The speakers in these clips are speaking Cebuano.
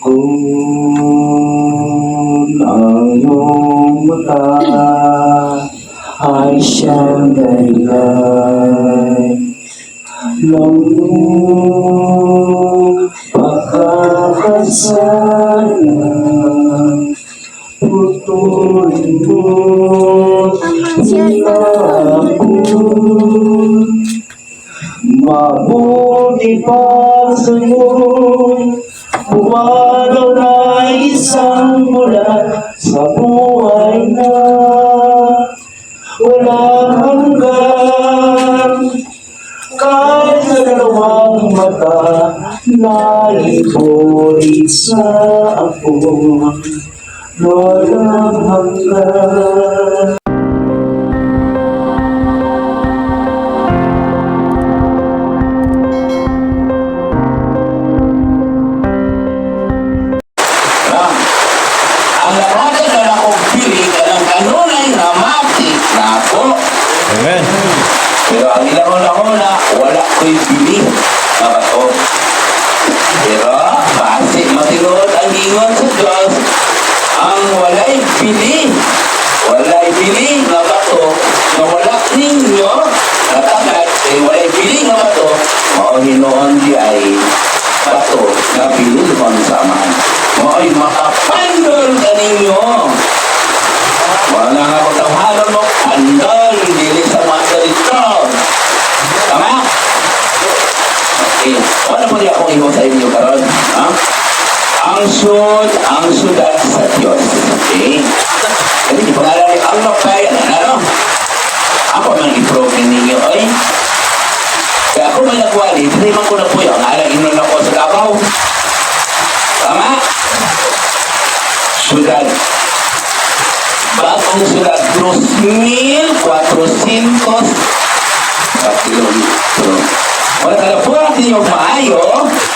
Kung ang iyong mata ay siyang dahilan ng iyong pagkakasala, putulin mo tinapon. Mabuti pa sa'yo, pumanaw na isang mula sa buhay na walang hanggan. Kahit sa dalawang mata naiburit sa apoy, walang hanggan. Lang. Ang naghatag na akong pili kanang kanunay nga mati nako. Amen. Pero ang ilang una, wala ko'y bili na bato. Pero base matinuod ang ingon sa Diyos, ang walay bili nga bato, nga wala ninyo, natagad, eh, walay bili nga bato, mao hinuon di ay bato nga bilihon sa amahan. Mao'y makapandol ka ninyo. Wala nga kung tawhanon mo, pandol, dili sa mga dito. Tama? Okay. Wala po niya akong iho sa inyo karon. Ha? Ang sud, ang syudad sa Diyos. Okay? Kasi di pangalan ni ang mapay, ano? Ako man i-prove ninyo, oy. Kaya ako man nagwali, hindi man ko na po yun. Alang inon ako sa Davao. Tama? Syudad. Bagong syudad, 3,400 kilometro. Wala ka na po ninyo maayo,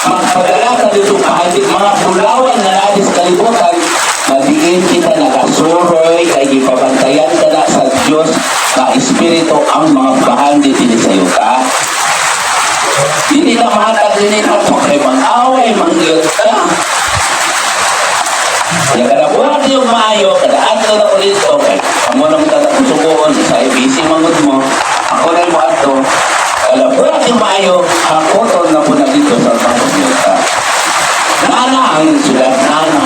magpadala ka dito kahit mga pulawan na natin sa kalibutan, madiin kita nagasuroy, kay gipabantayan ka na sa Diyos na Espiritu ang mga bahandi dinhi sa yuta. Hindi na mahatag din ato kay mang-away, mangyot ka. Kaya kada buhat yung maayo, kada adto na ko dito, kay amo na mo tata kung subuon sa ABC mangod mo, ako na mo adto. Kada buhat yung maayo, hakoton na po na dito sa pangkunyuta. Nana ang sulat, nana.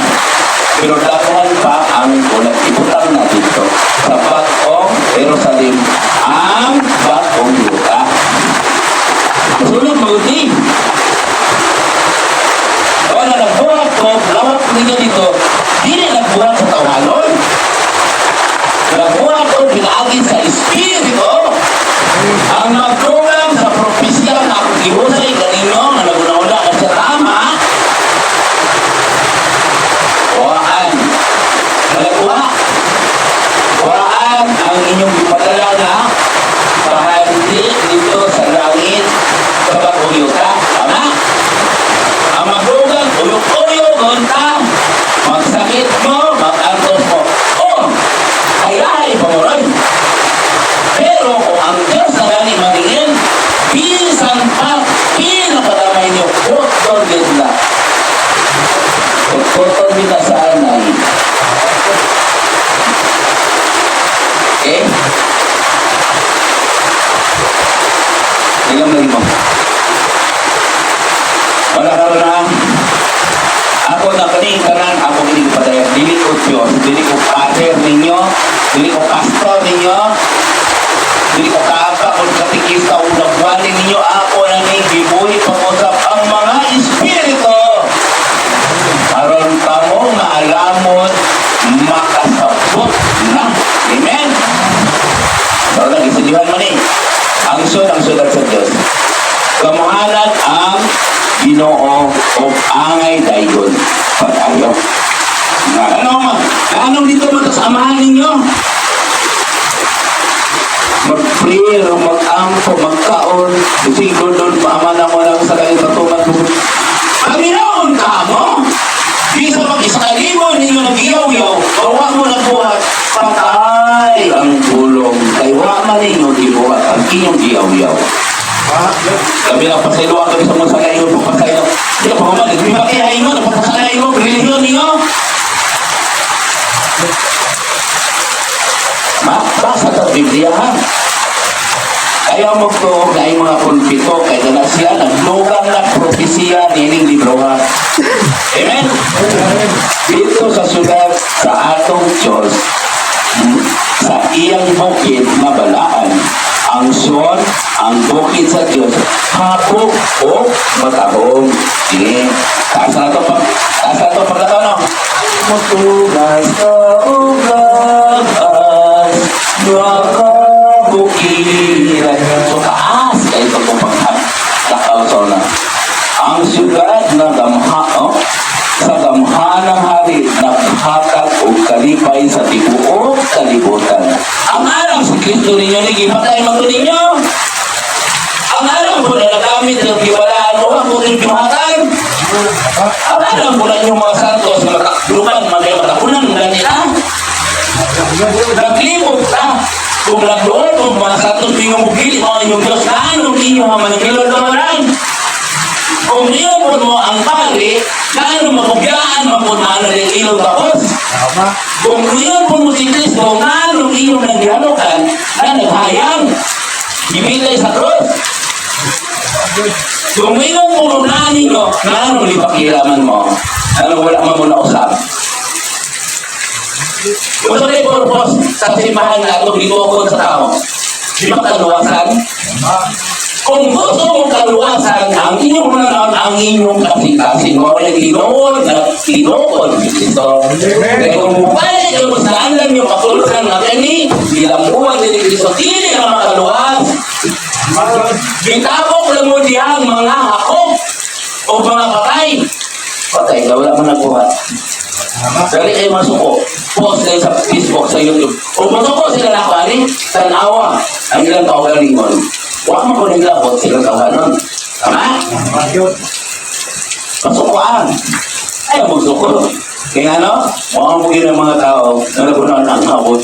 Pero daghan pa ang ulat ibutang na dito sa bagong Jerusalem, ang bagong yuta. Sunod maguti. Wala nagbuhat ko, lawak ninyo dito, dili nagbuhat sa tawhanon. Nagbuhat ko, pinaagi sa Espiritu. Ang magdugang sa propesya na akong gihusay kanino, nga naguna-una ka sa tama, waan. Nagkuha. Waan ang inyong gipadala na bahandi dito sa langit sa bagong yuta. Tama? Ang magdugang, uyok-uyok, unta, magsakit mo, mag-antos mo. O, hayahay pa mo ron. Pero kung ang Diyos na gani magingin, bisan pa, pinakagamay niyo, putol din na. Putol din na sa anay. Okay? Ilang lagi mo? Wala ka na. Ako na kaning tanan, ako kini padayon. Dili ko Diyos, dili ko father ninyo, dili ko pastor ninyo, dili ko kaapa kung katikista o nagwali ninyo. Ako na ni gibuhi pag-usap ang mga espiritu. Aron kamo nga alamon makasabot na. Amen? So, lang, isindihan mo ni. Ang sud, ang syudad sa Diyos. Kamahalan ang Ginoo o angay dayon padayo. Nga, ano ma? Anong dito man sa amahan ninyo? Mag-prayer, mag-ampo, magkaon. Siguro doon, maama na mo lang sa kanyang tatuman. Panginoon ka mo! Bisa mag 1,000 ninyo nag-iyaw-yaw, bawa mo na buhat, patay ang tulong. Kay wa man ninyo gibuhat ang inyong giyaw-yaw. Kami lang pasayloan kami sa mga sa inyo, pagpasaylo. Di ka pa man, di ba kaya inyo, napapasaylo mo, Ayaw mo to kay mga pulpito kay na siya nagdugang na propesiya nining libro ha. Amen? Dito sa syudad sa atong Diyos, sa iyang bukid nga balaan, ang Sion, ang bukid sa Diyos, hapok o matahom. Sige. Taas na to pagkatanong. Mutugas sa ugas, nakabukiran. So taas kay ito kung pagtakaw sa una. Ang siyudad na gamha, oh, sa gamha ng hari, naghatag og kalipay sa tibuok kalibutan. Ang alam si Kristo ninyo, ni gipatay man to ninyo. Ang alam po na nagamit ng giwalaan mo, ang kung gihatag. Ang alam po na inyong mga santos na mataklukan, mga matakunan ganila. Naglibot ta. Kung nagdoon, kung mga santos ninyo mugili, mga inyong Diyos, na anong inyo ang managiloloran? Kung iyo po mo ang pari, na ano mabugyaan, mapunaan na rin ilong tapos. Kung iyo po mo si Kristo, na anong iyong naghalukan, na naghayang, ibigay sa krus. Kung iyo po na ninyo, na anong lipakilaman mo, ano wala man mo nausap. Kung sa may purpose sa simbahan na itong gitukod sa tao, di ba kaluwasan? Kung gusto mong kaluwasan, ang inyong mananaon, ang inyong kasing-kasing. Mo ay tinuod na tinukod si Kristo. Kaya kung bumalik mo sa lang yung kapulusan nga kani, bilang buwan ni Kristo, dili na makaluwas. Gitapok lang mo diyang mga hakop o mga patay. Patay ka, wala man nagbuhat. Dali kayo masuko. Post kayo sa Facebook, sa YouTube. O masuko sila na ako, ani, tanawa ang ilang kaugalingon. Huwag mo ko nilabot silang tawanon. Tama? Masukoan. Ayaw magsuko. Kaya ano, mukhang mo yun ang mga tao na nagunahan ang habot.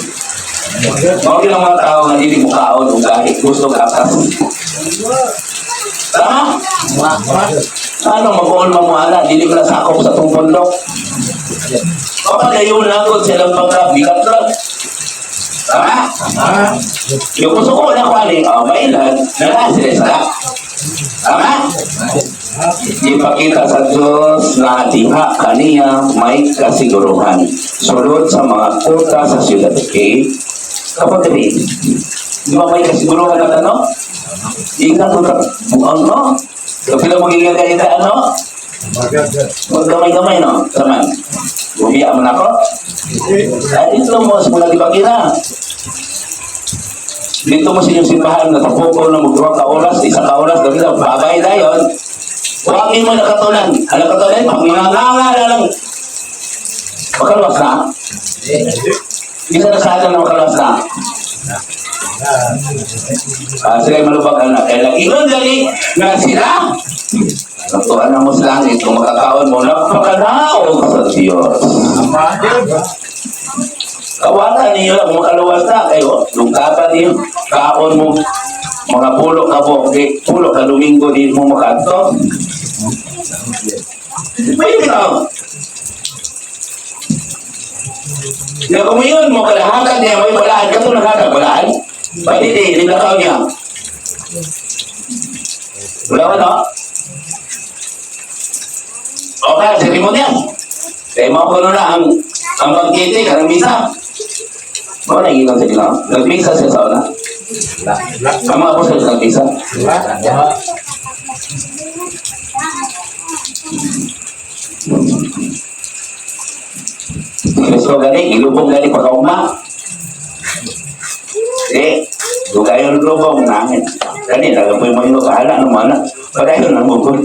Mao yun ang mga tao nga dili mo kaon o kahit gusto gatas. Tama? Ano, mag-uon mamuala, dili ko na sakop sa tong bundok. Kapag kayo nagod silang pagkabigat lang. Tama? Yung gusto ko na kwali, oh, mailan, nala sila sa. Tama? Ipakita sa Diyos na diha kaniya may kasiguruhan. Sulod sa mga kota sa siyudad. Okay? Kapag dili, di ba may kasiguruhan na ano? Ingat ko ka, ano? Kapila magiging kayo ano? Magkamay-kamay, no? Saman. Bumiya man ako. Ay, dito mo, sa mga di na. Dito mo sa inyong simbahan, natapoko na magduha ka oras, isa ka oras, dami lang, babay na yun. Huwag mo nakatulan. Ano katulan? Pag mga lang. Makaluwas na? Isa na sa atin na makaluwas na. Ah, sila ay malubag anak. Kaya lang, ingon gali na sila. Natuan na mo sa langit kung makakaon mo, nagpakanaog sa Diyos. Kawatan ninyo lang, kung makaluwas na kayo, lungkapan ninyo, kaon mo, mga pulo ka po, di, pulo ka Domingo, di mo makaadto. May bitaw. Na kung yun mo kalahakan niya, may balaan, kato naghatag, balaan? Pwede di, nilakaw niya. Wala ka, no? Okay, seremonyas. Kaya mo ko na ang bangkete, karang misa. Mo na ingon sa Ginoo. Nagmisa siya sa una. Ang mga apostol nagmisa. Kristo gani, ilubong gani pagkaugma. Eh, dugayon lubong namin. Gani, nagapoy mo ino, bahala no mana. Padayon ang mugod.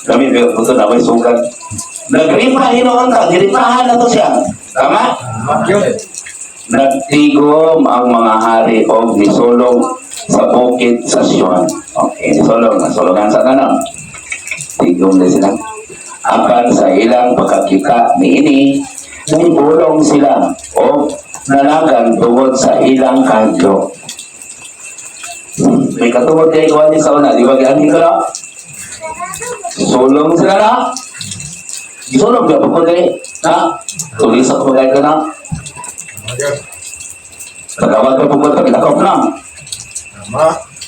Kami, pero puto na may sugat. Nagripa, hinoon ka, giripahan na to siya. Tama? Nagtigom ang mga hari og nisulong sa bukid sa Sion. Okay, nisulong, nasulungan sa tanan. Tigom na sila. Apan sa ilang pagkakita niini, nahibulong sila o nalagan tungod sa ilang kahadlok. May katungod kay kuha ni sa una, di ba gani ko na? Sulong sila na. Sulong ba po dali? Na? Tuloy sa kumagay ka na. Pagawag ka po ko, pagkakop na.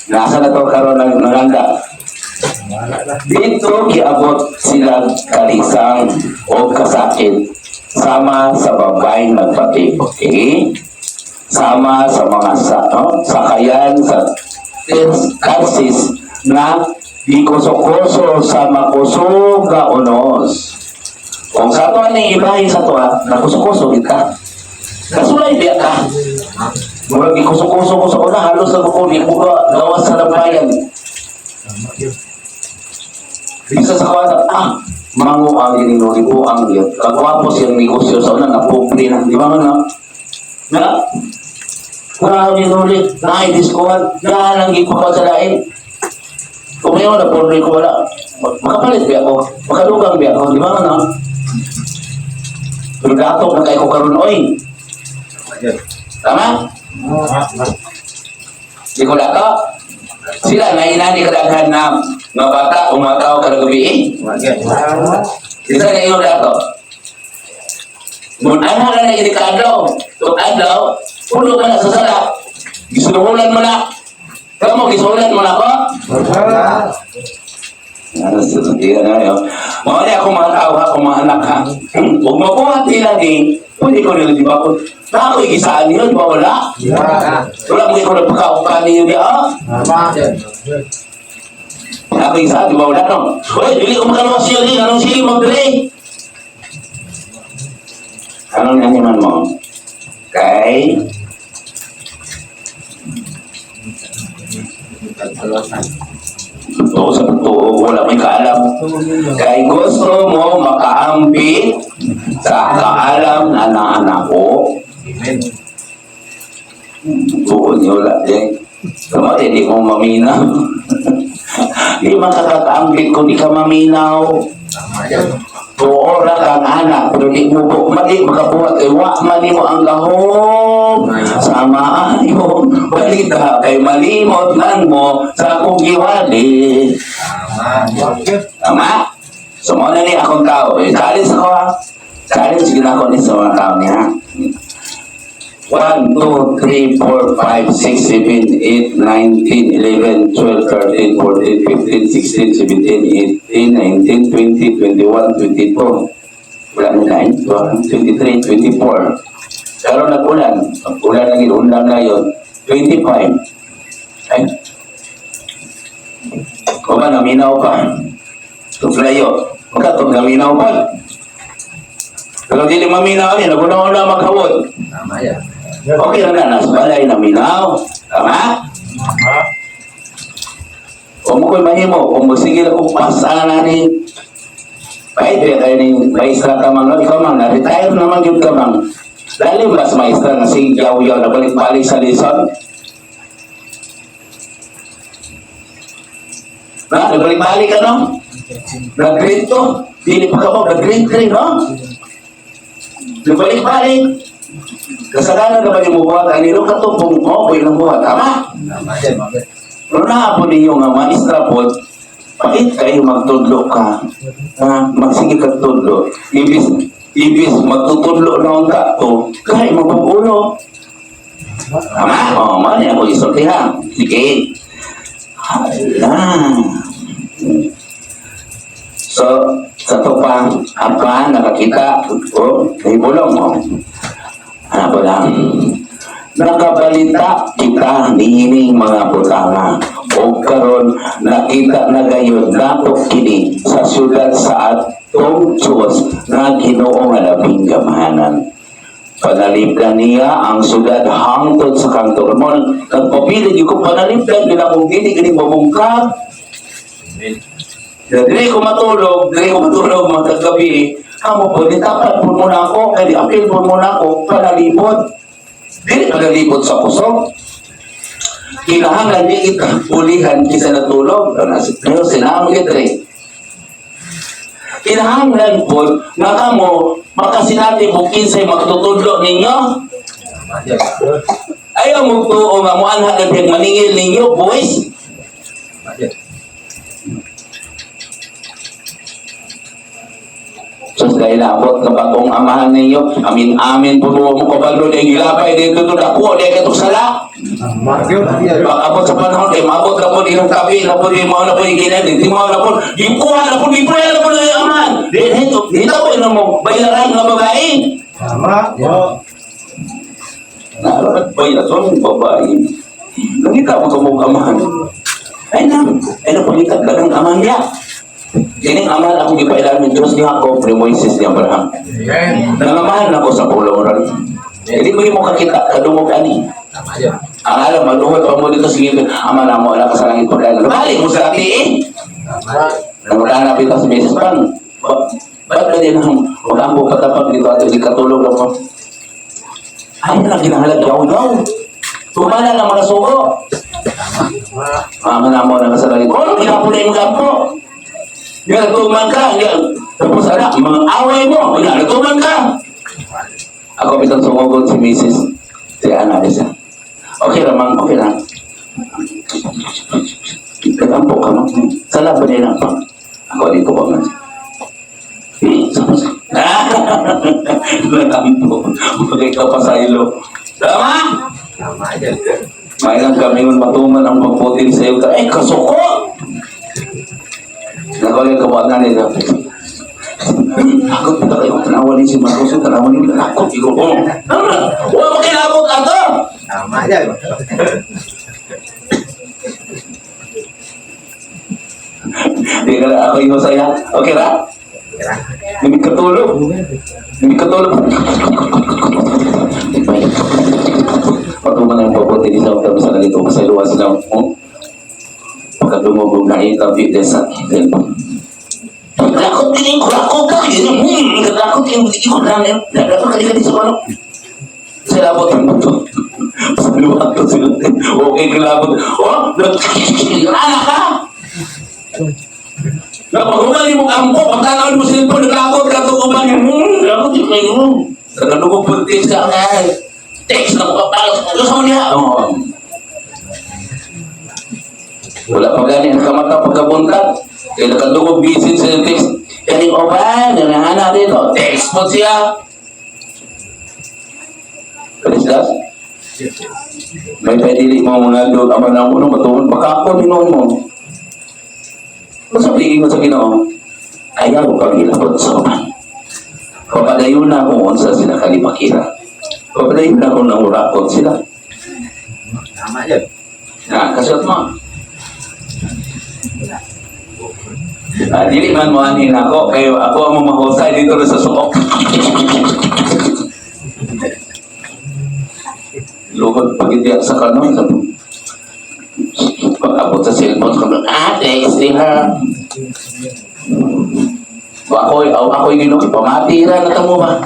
Nasa na to karon ng nanganda. Dito giabot sila kalisang o kasakit sama sa babaeng nagpati. Okay? Sama sa mga sa, no? Sakayan sa Tarsis na di koso-koso sa makusog nga unos. Kung sa ato ang ibahin sa tuwa, nakuso-kuso kita. Kasulay biya ka. Murag ikuso-kuso ko sa una, halos na ko, di ko gawas sa lambayan. Bisa sa kwarta, mango ang gininuri ko ang yun. Kagwapo siyang negosyo sa una, napobre na. Di ba nga? Na? Wala akong ginuli, naidiskuhan, nahalang ko sa lain. Kung ngayon, napobre ko wala. Makapalit biya ko, makalugang biya ko, di ba nga? Pero dato, nagkay ko karon oy. Tama? Di ko dato. Sila na inani kadaghan na mga bata o mga tao karong gabi eh. Isa na iyong dato. Mun ana na na ka adlaw. Tung adlaw, pulo ka na sa sala. Gisuhulan mo na. Kamo gisuhulan mo na ko? Ano sa tiyan na yun? Mga ni ako mga tao ha, ako mga anak ha. Huwag mabuhat nila ni, pwede ko nila di ba ko. Na ako igisaan niyo, di ba wala? Wala mo ko nagpakauka niyo di ah. Ako isa, di ba wala no? Uy, dili ko makalawa siya ni, anong sige mag-play? Anong naniman mo? Kay? Totoo sa totoo, wala may kaalam. Kay gusto mo makaambi sa kaalam na naanak ko. Totoo niyo wala din. Kamo, hindi mo maminaw. Di makakakaambit kung di ka maminaw. Tuo ra kang anak, pero di mo ko mali makabuhat kay wa man nimo ang gahom sa maayo balita kay malimot man mo sa akong giwali. Tama? So mo na ni akong tao. Eh, challenge ako ha. Challenge gina ako ni sa mga tao niya. 1, 2, 3, 4, 5, 6, 7, 8, 9, 10, 11, 12, 13, 14, 15, 16, 17, 18, 19, 20, 21, 22. Wala na 9, 23, 24. Pero nag-ulan. Ulan na ulan na yun. 25. Ay. O ba, naminaw pa. Tuflayo. Magkatong naminaw pa. Pero dili maminaw niya, naguna-una maghawod. Okay lang na, nasa balay naminaw. Tama? Kung mo ko'y mahimo, kung mo sige lang kung pasana ni Pahit kayo ni maestra ka man, ikaw man, na-retire naman yun ka man. Lalim mas maestra na sige yaw-yaw na balik-balik sa lisod. Na, nagbalik-balik ka no? Nag-grade to. Dili pa ka mo, nag-grade 3, no? Nagbalik-balik. Kasalanan na ba yung buhat? Ang ilo ka to, kung okay lang buhat. Tama? Pero nahapon ninyo nga maestra po, pait kayo magtudlo ka. Ha? Magsige ka tudlo. Ibis magtutudlo na ang ka to, kahit mabubulo. Tama? O, oh, mali ako isulti ha. Sige. Hala. So, sa to pa, apa, nakakita, o, nahibulong, o. Ano ba lang? Nakabalita kita niining mga butanga o karon nakita na gayon nato kini sa syudad sa atong Diyos nga Ginoo nga labing gamhanan. Panalipdan niya ang syudad hangtod sa kanto. Mo nagpapili ko panalipdan nila kung dili kini mabungkag. Dili ko matulog magkagabi. Kamo po, di tapat po muna ako, kaya di apil po muna ako, panalipod. Dili panalipod sa kusog. Kinahanglan di kita pulihan kisa natulog. Pero sinama kita eh. Kinahanglan po nga kamo makasinati mo kinsay magtutudlo ninyo. Ayaw mo tuo nga muanha na biyag maningil ninyo, boys. Sus, dahil abot nga bagong amahan ninyo, amin-amin po mo kabalo na gilabay dito to dako, di ka sala. Pag-abot sa panahon, kay maabot na po inyong tabi, na po di mo na po ikinay, di mo na po, gikuha na po, gipuha na po ng amahan. Di, dito, dito po ino mo, bayaran nga babae. Tama. Narapat bayaran babae. Nakita mo ka mong amahan. Ay na pangitag ka ng amahan niya. Kining amahan akong gipailan ng Diyos ni Jacob, ni Moises, ni Abraham. Amen. Nangamahan ako sa pulungan. Hindi ko yung makakita, kadungog ani. Ang alam, maluhod pa mo dito, sige, ama na mo, anak sa langit pagkain. Balik mo sa ati eh. Nangulaan na pita sa beses pang. Ba't ka din ang mag-ambo patapag dito at hindi katulog ako? Ay, na ginahalag yaw yaw. Tumala lang mga suko. Ama na mo, anak sa langit. Oh, ginapulay mo gampo. Nga, natuman ka. Nga, tapos anak, mga away mo. Nga, natuman ka. Ako bitang sumugod si Mrs. Si Ana Lisa. Okay ramang, okay lang. Nagampo ka mo. Sa laban nila pa. Ako dito pa man. Nagampo. Bagay ka pa sa ilo. Tama? Tama yan. Mailang kami nun matuman ang pagputin sa iyo. Ay, kasuko! Nagawa ka ba na nila? Ako kita kayo, tanawan ni si Marcos, tanawan ni Ako, ikaw ko. Huwag mo kilabot ato! Tama yan. Di ka na ako yung saya. Okay ra? Hindi katulog. Hindi katulog. Patuman ang pabuti ni Sao kami sa ganito kasaluwa sila. Oh. Pagkadumog na itabi sa cellphone. Lakot din ko, lakot ka. Lakot din ko lang. Lakot ka din sa ano. Sila po ito. Sa luwag ko sila. Okay, kilabot. Oh, anak ka! Napagumali mo ampo, pagkakaon mo cellphone, naglakot ka ito kumain. Lakot yung may mo. Nagkalugog po text ka. Ay, text na kumapalos. Gusto mo niya? Oo. Wala pa gani ang kamata pagkabuntag. Kaya nakadugog busy sa text. Kaning oban, nangahana dito. Text po siya. Kalis? May pwede mo mga dog, ama na mo, matuon, baka ako ninoon mo. Kung sa tingin ko sa Ginoo, ayaw kang ilabot sa uban. Kapadayon na kung unsa sila kalipakira. Kapadayon na kung nangurakot sila. Tama yan. Na, kasuot mo. Ah, dili man mo anin ako, kayo ako ang mamahusay dito rin sa suok. Luhod pagitiyak sa kanon. Pag-abot sa cellphone, ko ah, text ha. Ako'y, aw, ako'y ginoo, pamatira na tamo ba?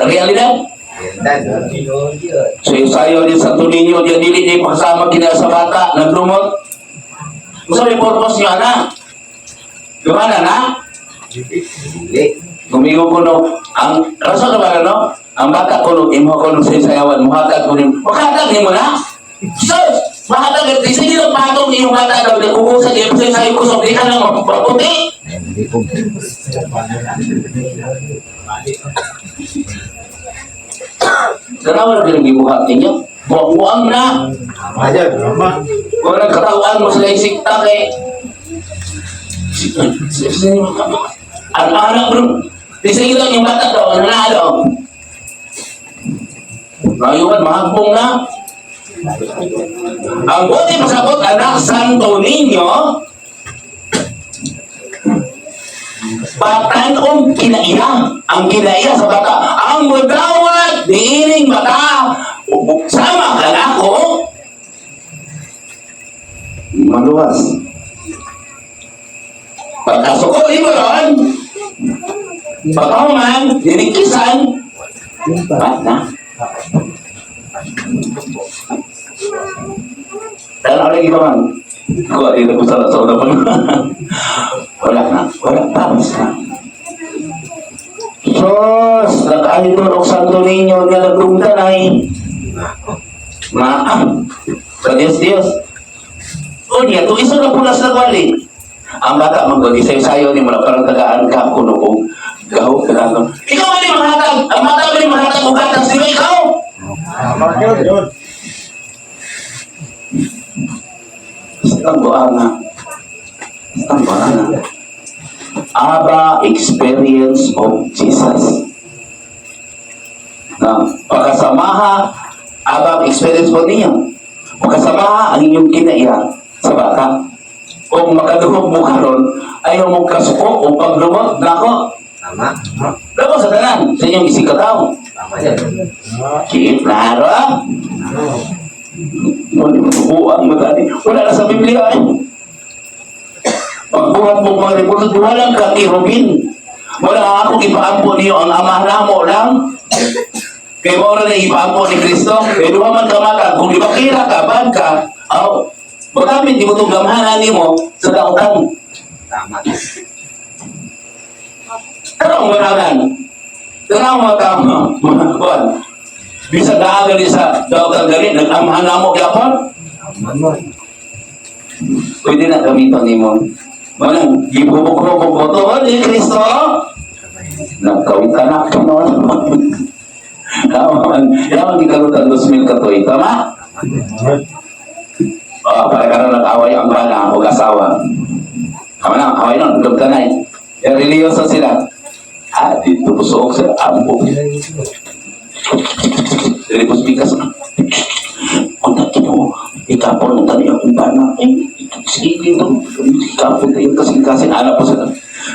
Realidad? Yan. Sayo-sayo din sa Niño, diyan dili niya pakasama kina sa bata, naglumot. Kung sa may purpose niyo, ana? Gumana na? Hindi. Gumigo ko no, ang rason na ba no? Ang bata ko no, imo ko no sa sayawan, muhatag ko nimo. Muhatag nimo na? Sus! Mahatag at sige lang patong iyong bata daw, di kukusa di sa sayo kusog, di ka na mo, paputi. Hindi po. Dalawa na pinag-ibuhat ninyo. Buang na. Tama yan. Tama. Wala katawan mo sila isikta kay. Ang anak bro. Di sige lang yung bata daw, ano na daw. Ngayuan, mahagbong na. Ang buti pasabot, anak Santo Niño, batan-ong kinaiya. Ang kinaiya sa bata. Ang mudawat, diining bata. Sama ka na ako. Maluwas. Pagkasuko, mo ron. Pagkahuman, dinikisan. Ba't na? Pero lagi ka man. Kuha dito ko sa una pa. Wala na. Wala. Tapos na. Sos, nag-idol og Santo Niño nga nagdungtanay. Maam. Sa Dios Dios. O niya, to isa na pulas na kwali. Ang bata man gud isayo-sayo nimo na parang tagaan ka kuno og gahok ka lang. Ikaw man yung mahatag, ang bata man yung mahatag og gatas, di ba ikaw? Tama yun. Sa buanga. Sa buanga. Aba experience of Jesus. Na, pagkasamaha, aba experience po niyo. Pagkasamaha ang inyong kinaiya sa bata. Kung makaduhog mo karon, ayaw mo kasuko o pagluwag nako. Tama. Labo sa tanan, sa inyong isikataw. Tama yun. Keep klaro. Wala mo buang matani. Wala na sa Biblia eh. Pagbuhat mo mga repulsod, walang kakirubin. Wala ako ipaampo niyo ang ama namo lang. Kay mo na ipaampo ni Kristo. Kay duha man ka mata, kung ibakira ka, bad ka, aw, magamit di mo itong gamhanan nimo sa dautan. Tama. Pero ang marangan, pero ang mga tama, mga kuwan, bisag gaagali sa dautan gali, nag-amahan namo gyapon. Tama. Pwede na gamiton nimo. Manang gibubok-hubok mo to ni Kristo. Nagkawit anak ka noon. Tama man. Yaman gikarutan 2000 katoy. Tama? Oh, para karon nag-away ang bana o asawa. Tama na, away nun. Dugta na eh. Eh, religyoso sila. Ah, dito pusook sila. Ampo. Dili po spikas. Kung mo, ikapon ng tani akong bana. Eh, sige dito. Ikapon na yung kasing-kasing. Anak po sila.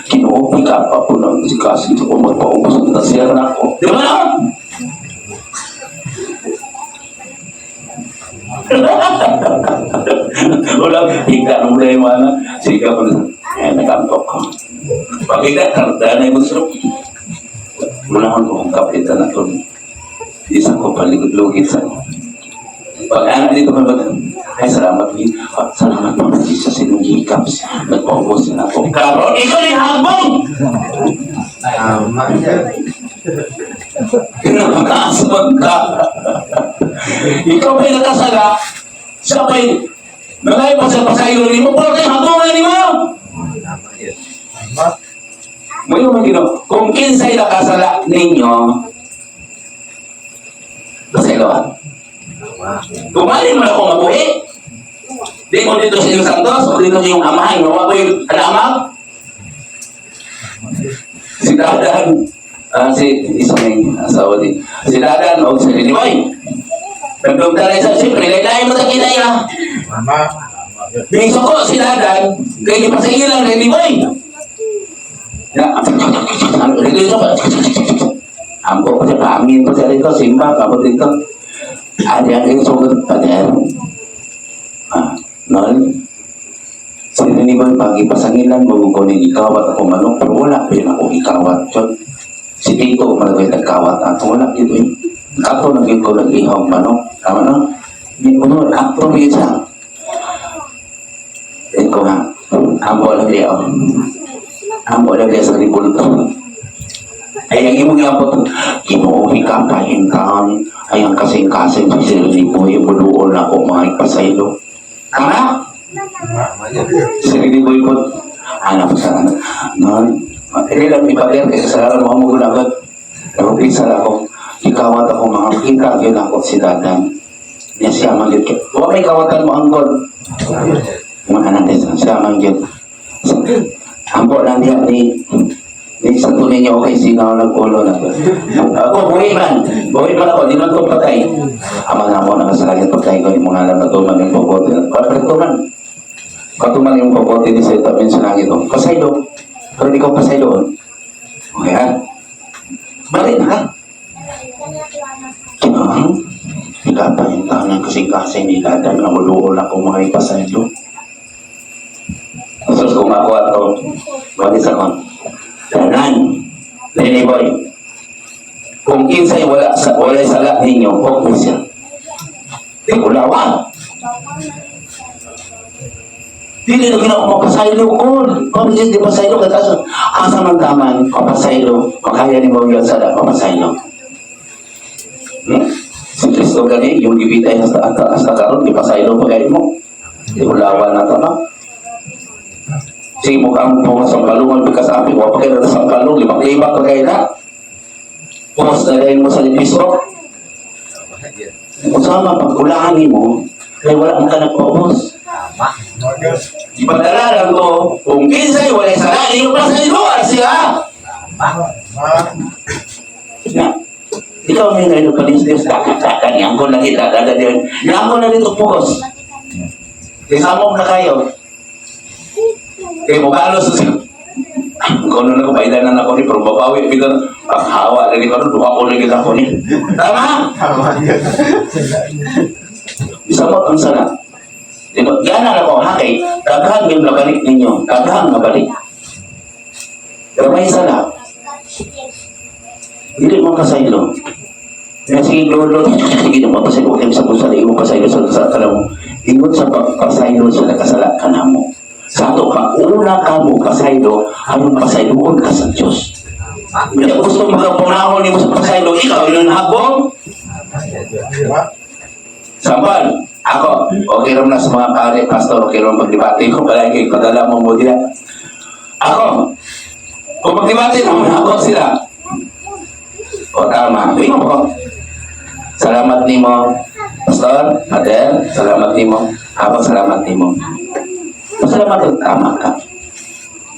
Ginoo, ikapa po ng kasing-kasing. Sa kung magpaubos ang tasya na ako. Di ba na? Wala, higda ng problema na. Sige po na. Eh, nakampok ko. Pagkita, karda na yung gusto. Wala akong kung kapitan na ito. Isa ko paligod-lugit sa pag anak dito ka ba? Ay, salamat ni. Ah, salamat po Jesus sa inyong hikaps. Nagpaubos na ako. Karon, ikaw ni habong! Tama yun. Nakasag ka. Ikaw pa'y nakasala. Siya pa'y nangay pa sa pasayo ni mo. Pero kayo habongan ni mo! Tama yun. Ngayon man gino, kung kinsay nakasala ninyo, pasayloan. Tama. Kumali mo na ako mabuhi. Di ko dito sa inyong santos, o dito sa inyong amahan, mawa ko yung alamang. Si Dadan, ah, si isang may asawa din. Si Dadan o si Liliboy. Nagdugta rin sa siyempre, laylayan mo sa kinaya. Tama. Biso ko si Dadan, kaya di pa sa ilang Liliboy. Ya, ano, dito ko. Ampo ko siya, paamin ko siya rito, simba, pabot dito. Adi ang iyong sugod, pader. Ah, nol. Sa Liliboy, pag ipasangilan mo, kung ikawat ako manok, pero wala pa yun ako ikawat. So, si Tito, malagay nagkawat ako, wala yun eh. Ako naging ko nag-ihaw manok. Tama no? Hindi mo nun, actor yun siya. Eh ko nga, ambo lang diya. Ambo lang diya sa ribulto. Ay, ang imong gapot, Ginoo, ikapahintan, ay ang kasing-kasing sa Liliboy, buluon ako mga ipasaylo. Tama? Tama yun. Si Liliboy po, anak ko sa anak. Noon, hindi lang ipagyar kasi sa alam mo mo agad. Pero bisa ako, ikawat ako mga kita, yun ako si Dadan. Niya siya man yun. Huwag may kawatan mo ang God. Tama yun. Mga anak niya, siya man yun. Ampo lang niya ni ni sa tunay niya, okay, sino ang nag-ulo na to? Ako, buhay man. Buhay man ako, di man ko patay. Ama nga mo, nakasalagit pagkay ko, yung mga alam na tuman yung popote. Pero tuman. Katuman yung popote ni sa itabin sa langit. Oh. Pasaylo. Pero di ko pasaylo. Okay, ha? Balik na ka. Kinahang, ikapahintahan ng kasing-kasing ni Dadan nga muluol ako mga ipasaylo. Sus, kung ako ato, balik sa kon. Tanan, Lily boy, kung kinsay wala sa walay sala ninyo, huwag mo siya. Di ko lawa. Dili na ginawa mapasaylo ko. Pamilya di pasaylo kay kaso asa man taman papasaylo, makaya ni mo yung sala papasaylo. Si Kristo gani yung gibitay hasta hasta, hasta karon di pasaylo pa kayo mo. Di ko lawa na to no. Sige mo kang mo sa palungan because api wa pa kayo sa palung, libak-libak pa kayo na. Post na rin mo sa Facebook. Kung sama pagkulahan nimo, kay wala man ka nagpaubos. Tama. Ipadala lang ko, kung kinsay walay sala, imo pa sa luar siya. Tama. Na, ikaw may ngayon pa din sa Diyos, dapat niyang ko lang kita, dada din. Niyang ko na dito pugos. Kaya samok na kayo. Kaya mo kalos sa kung ano na ko, paidanan ako ni, pero babawi, bigyan, paghawa, lagi ko, duha ko lagi ako ni. Tama? Tama. Isamot ang sala. Diba? Yan na ako, ha, kay, daghan yung nabalik ninyo, daghan nabalik. Gamay sala. Dili mo kasaylo. Kaya sige, Lord, Lord, sige, na mapasaylo kayo sa pusala, imo pasaylo sa kanamo. Ingon sa pagpasaylo sa nakasala kanamo. Sa ato ka, una ka mo pasaylo, aron pasayloon ka sa Diyos. Kaya gusto makapunahon nimo sa pasaylo, ikaw yun habong. Sampal, ako, okay ram na sa mga pare, pastor, okay ram pagdebate ko, palagi padala mo mo dila. Ako, kung magdebate naman ako sila. O tama, ingon ko. Salamat nimo, Pastor, Adel, salamat nimo. Ako, salamat nimo. Masalamat ang tama ka.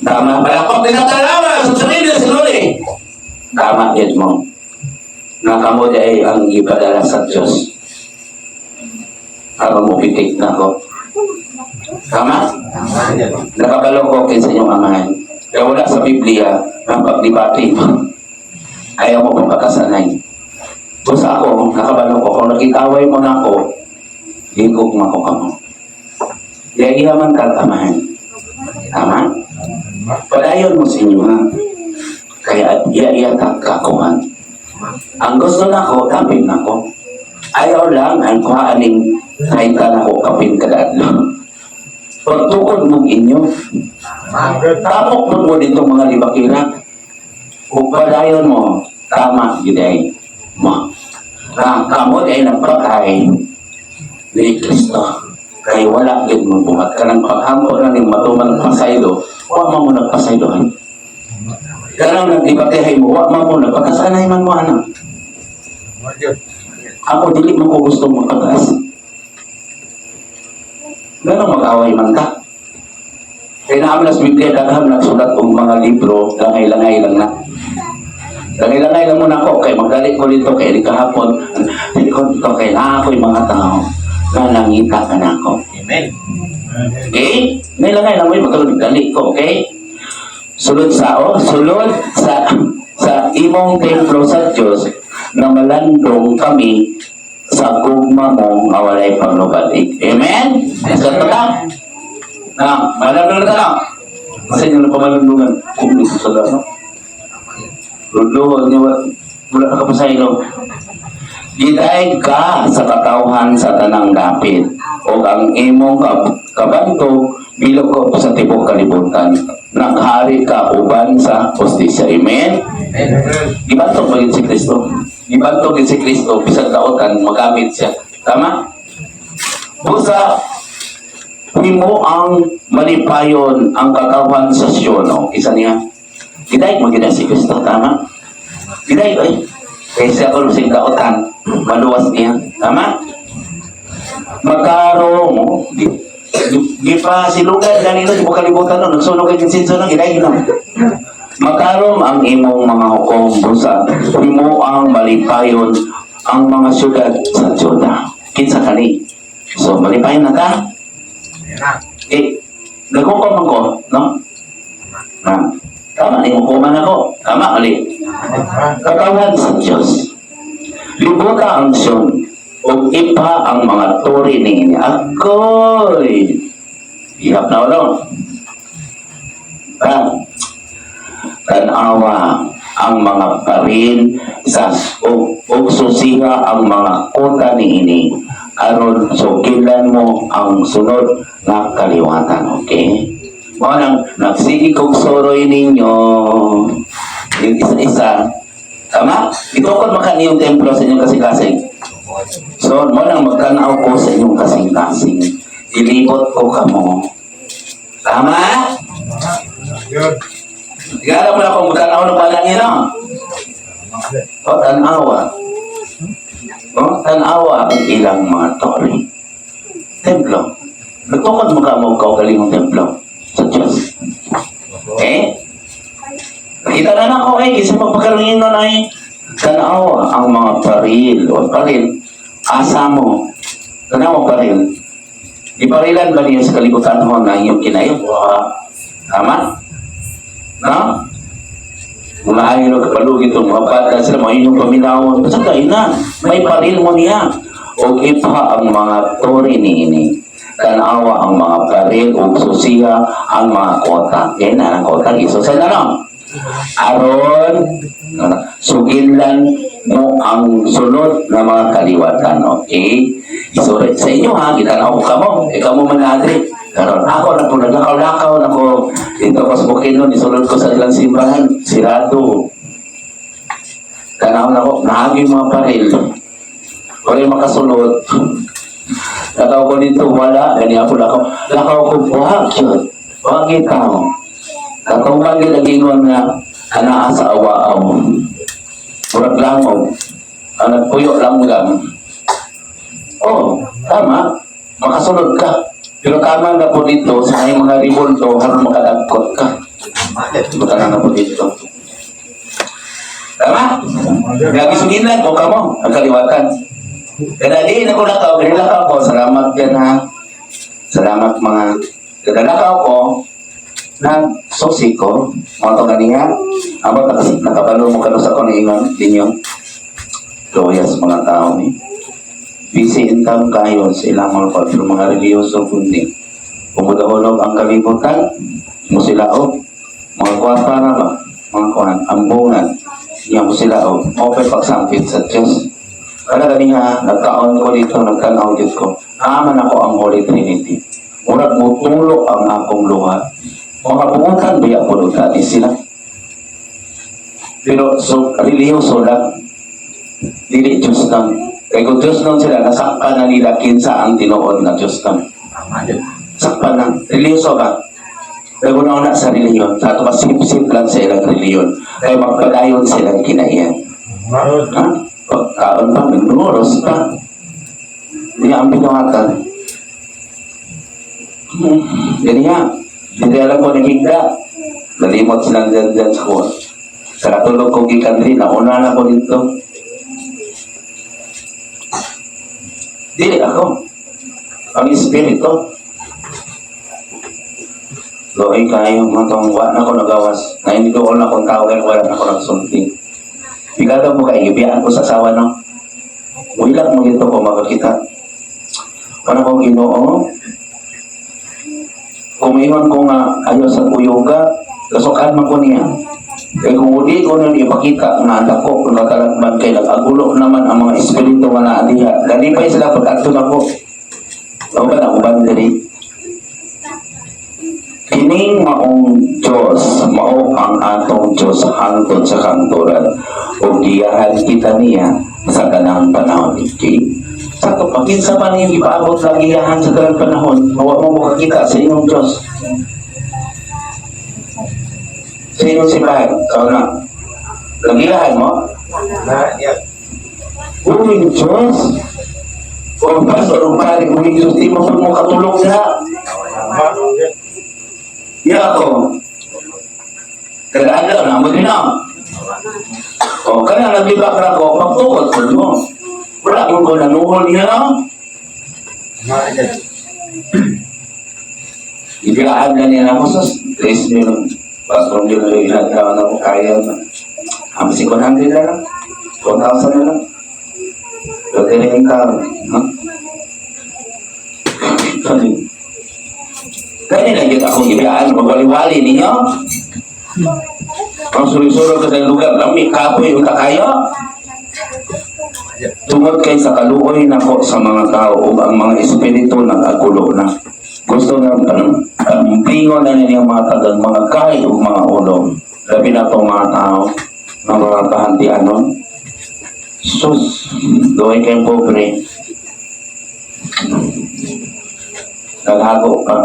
Tama, palakpak din ang salamat sa sarili sa Lord. Tama yun mo. Nga kamo di ay ang ipadala sa Diyos. Aron mo pitik na ko. Tama? Tama. Nakabalo ko kinsa inyong amahan. Kaya wala sa Biblia ang pagdebate mo. Ayaw mo pang pagkasanay. Basta ako, nakabalo ko, kung nakitaway mo na ako, lingkog mo ako kamo. Kaya iya man kang amahan. Tama? Padayon mo sa inyo ha. Kaya iya-iya ka kakuhan. Ang gusto na ko, kapin na ko. Ayaw lang ang kuhaan ning kahit ka na ko kapin kada adlaw. Pagtukod mong inyo, tapok mo mo dito mga libakira. Kung padayon mo, tama gid mo. Ang kamo ay nagpakay ni Kristo. Kay wala gid mo buhat ka ng paghampo na ning matuman ang pasaylo, wa man mo nagpasaylohan. Kanang nagdibatehay mo, wa man mo nagpakasanay man mo anak. Ako dili man ko gusto magpataas. Gano'ng mag-away man ka. Kaya namin sa Biblia, daghan nagsulat og mga libro, langay-langay lang na. Langay-langay lang muna ako, kay magdali ko dito, kay di kahapon, dili ko dito, kay na ako'y mga tao, na nangita ka na ako. Amen. Okay? Langay lang mo yung magdali ko, okay? Sulod sa, oh, sulod sa imong templo sa Diyos, na malandong kami sa gugma mo nga walay paglubad. Amen? Sa ka? Na, malandong na ka. Kasi nyo na pamalandungan. Kung gusto sa gano. Luluhod niyo, wala ka pa sa ilong. Gidaig ka sa katawhan sa tanang dapit o ang imong kabanto bilog ko sa tibok kalibutan. Naghari ka uban sa hustisya. Amen? Amen. Gibantog ba yun si Kristo? Gibantog yun si Kristo, bisan daotan, magamit siya. Tama? Busa, himo ang malipayon ang katawan sa Sion. O, isa niya. Gidaig mo gina si Kristo, tama? Gidaig, ay. Kaya siya kung sing daotan, maluwas niya. Tama? Magkaro mo, gipa silugan ganito, di mo kalibutan no, nagsunog kay Ginsinso no, gidaig no. Makarom ang imong mga hukom busa, himo ang malipayon ang mga syudad sa Juda. Kinsa kani? So malipayon na ka? Eh, naghukom man ko, no? Na, tama ni hukuman ako. Tama ali. Katawan sa Diyos. Libuta ang Sion ug ipa ang mga turi niini. Agoy! Ihap na ulo. Ah, tanawa ang mga parin sa ug susiha ang mga kota niini aron sugilan mo ang sunod nga kaliwatan, okay? Mao nang nagsige kog soroy ninyo yung isa-isa, tama? Itukod man kaniyong templo sa inyong kasing-kasing. So mo nang magtanaw ko sa inyong kasing-kasing, ilibot ko kamo, tama? Yun. Igala mo na kung tanaw ng balangin, no? O, tanawa. O, tanawa ang ilang mga tori. Templo. Nagtukod mo ka mo kaugalingong templo sa Diyos. Eh? Nakita na nako eh, kasi magpagkalingin nun ay tanawa ang mga paril o paril. Asa mo. Tanawa paril. Iparilan ba niyo sa kalibutan mo na inyong kinaiwa? Tama? No? Mga ayaw na kapalug itong mga bata sila, mga inyong paminawon. Basta kayo na, may paril mo niya. O ipa ang mga tori niini. Tanawa ang mga paril o susiya ang mga kota. Kaya na ang kota, isusa na lang. Aron, sugilan mo ang sunod na mga kaliwatan. Okay? So, sa inyo ha, gitanaw ko kamo. Ikaw mo manadri. Karon ako na po, naglakaw-lakaw na ko. Dito ko sa Bukidnon, isulod ko sa ilang simbahan. Sirado. Tanaw na ko, nahagi mga paril. Wala yung makasulod. Lakaw ko dito, wala. Gani ako lakaw. Lakaw ko, wag yun. Wag ikaw. Katong gid ang ingon nga anaa sa awaaw. Murag langog. Ang nagpuyo langgam. Oo, tama. Makasulod ka. Pero tama na po dito sa may mga ribulto, haron makadagkot ka. Buta na po dito. Tama? Lagi sugilan ko kamo, ang kaliwatan. Kaya di na ko lakaw, lakaw ko. Salamat yan ha. Salamat mga kadalakaw ko nagsusi ko, mga to ganiya, abot nakabalo mo kano sa kaniingon ninyo. Loyas mga tao ni. Busy in town kayo sa ilang mga pag pero mga reliyoso kundi. Pumudahulog ang kalibutan, musilaob, mga kwarta na ba, mga kuhan, ambungan, niya musilaob, open pagsangkit sa Diyos. Kaya ganiya, nagkaon ko dito, nagtanaw Diyos ko, aman ako ang Holy Trinity. Murag mutulok ang akong luha. Mga bungutan, biya po ni sila. Pero so, reliyoso lang. Dili Diyos lang. Kaya kung Diyos lang sila, nasakpa na nila kinsa ang tinuod na Diyos lang. Tama yun. Sakpa na. Reliyoso ba? Kaya kung nauna sa reliyon, sa ato masipsip lang sa ilang reliyon, kaya magpadayon silang kinaiyan. Tama. Ha? Pagkaon pa, minuros pa. Hindi ang binuhatan. Ganyan. Hindi alam ko nagigda. Nalimot silang dyan dyan sa kuwan. Sa katulog ko gikan rin, nauna na ko dito. Dili ako. Ang espiritu. Doy kayo, matong wa na ko nagawas. Na hindi ko na kung tao kaya wala na ko nagsulti. Bigala mo kayo, biyaan ko sa asawa no. Wilak mo dito ko makakita. Wala kong Ginoo. Kung ingon ko nga ayo sa kuyuga, kasukan man ko niya. Kaya kung uli ko nun ipakita nga anak ko, kung katalakman kay nag-agulo naman ang mga espiritu nga naa diha. Ganipay sila pag-adto nako. O ba na uban diri? Kining maong Diyos, mao ang atong Diyos hangtod sa kangturan ug giyahan kita niya sa tanang panahon. Okay? Sa to, pag kinsa pa niyo ipaabot lang giyahan sa tanang panahon, mawa mo makakita sa inyong Diyos. Sa inyong simbahan, sao na? Nagiyahan mo? Na, yan. Uy, Diyos! O pastor, o pare, uy, Diyos, di mo mo katulog na. Tama. Yun. Ya ako. Kada adlaw na mo din na. O kana naglibak ra ko, pagtukod ko mo. Wala mo ko nanuhol niya. Tama yun. Ibilaan na niya ako sa 3 mil. Pastor nyo na yung na ko kaya na. Ang si 100 na lang. 1,000 na lang. Pwede rin yung tao. Ha? Kaya nila kita akong ibilaan, magwali-wali ninyo. Ang suri-suro ka sa lugar, lami, kapoy, unta kayo. Tungod kay sa kaluoy nako sa mga tao ug ang mga espiritu nag-agulo na. Gusto na ang na ninyo mga tagal, mga kay ug mga ulo. Labi na itong mga tao nga mga kahantianon. Sus, doon kayong pobre. Naghago ka.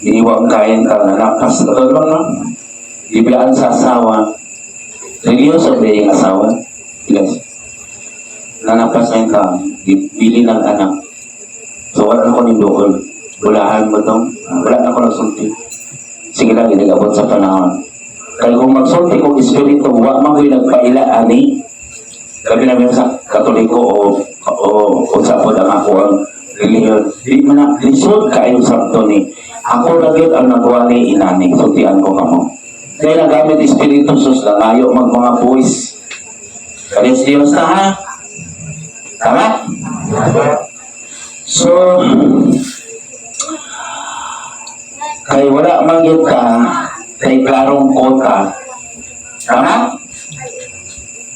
Giiwa ang kain ka na lakas. Ito lang, no? Gibiyaan sa asawa. Religyoso ba yung asawa? Yes. Nanapas ang ka. Gibili ng anak. So, wala na ko ning duol. Bulahan mo tong. Wala na ko nagsulti. Sige lang, inigabot sa panahon. Kaya kung magsulti kong espiritu, wa man ko'y nagpaila ani. Labi na sa Katoliko o unsa po ang ako ang relihiyon. Di man na lisod kaayo sabto ni. Ako na gyud ang nagwali inani, sultian ko kamo. Kaya nagamit espiritu sus langayo mag mga boys. Kalis Diyos na ha. Tama? So, kay wala man gyud ka kay klarong kota. Tama?